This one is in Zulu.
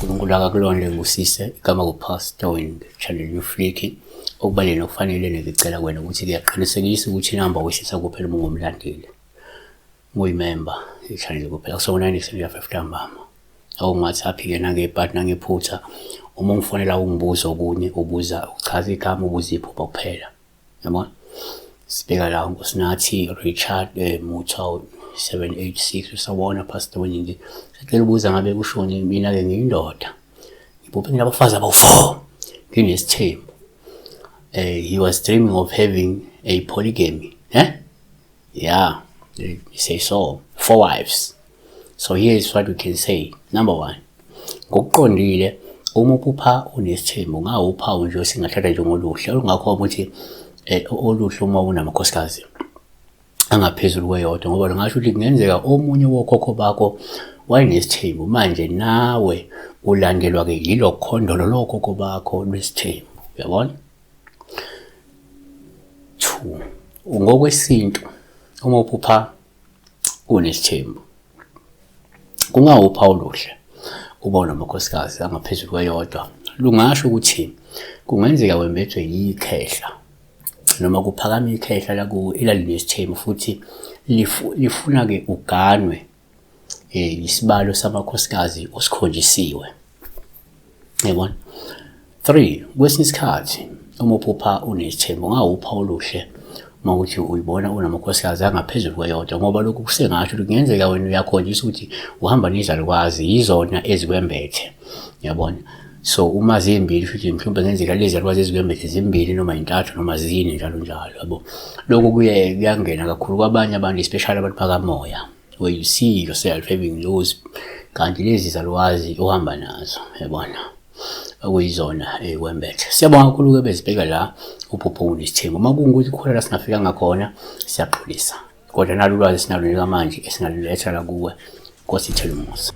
uNkulunkulu akakulonde ngusise igama kuPastor Wing Channel New Flick okubaleni okufanele ngicela kwena ukuthi kuyaqinisekisa ukuthi inamba wehlisa kuphela uma ungumlandeli nguyimemba i-channel kuphela kusona 9:05 ntambama awungathi aphike nangebhadi nangephutha uma ungifonela ungibuza okunye ubuza uchaza igama ubuza iphupha kuphela. Yabona? Sibheka la uNkosinathi Richard Mutha 786 usawona Pastor Winnie. Sicela ubuza ngabe kushoni mina-ke ngiyindoda. Ngiphuphe nginabafazi abawu-4 nginesithembu. He was dreaming of having a polygamy. Eh? Yeah, they say so. Four wives. So here is what we can say. Number one, ngokuqondile uma uphupha unesithembu ngawuphawu nje osingathatha njengoluhle olungakhomba ukuthi oluhle uma unamakhosikazi angaphezulu kweyodwa, ngoba lungasho ukuthi kungenzeka omunye wokhokho bakho wayenesithembu, manje nawe ulandelwa-ke yilo khondolo lokhokho bakho lwesithembu, uyabona? 2, ngokwesintu uma uphupha unesithembu kungawuphawu oluhle uba unamakhosikazi angaphezulu kweyodwa, lungasho ukuthi kungenzeka wembethwe yikhehla noma kuphakama ikhehla lakuwe elalinesithembu futhi lifuna-ke uganwe isibalo samakhosikazi osikhonjisiwe. Yabona? 3, kwesinye isikhathi uma uphupha unesithembu ungawupha oluhle uma ukuthi uyibona unamakhosikazi angaphezulu kweyodwa, ngoba lokhu kusengasho ukuthi kungenzeka wena uyakhonjiswa ukuthi uhamba nezalukwazi yizona ezikwembethe. Yabona? So uma zimbili futhi mhlawumbe kungenzeka lezi zalukwazi ezikwembethe zimbili noma intathu noma zine njalo njalo, yabo. Lokhu kuye kuyangena kakhulu kwabanye abantu, especially abantu bakamoya, where you see yourself having those, kanti lezi zalukwazi uhamba nazo, yabona, okuyizona ekwembethe. Siyabonga kakhulu-ke bezibheka la uphupho unesithembu. Uma kungukuthi khona la singafikanga khona siyaxolisa, kodwa nalo ulwazi esinalo njengamanje esingaluletha la kuwe. Nkosi ithele umusa.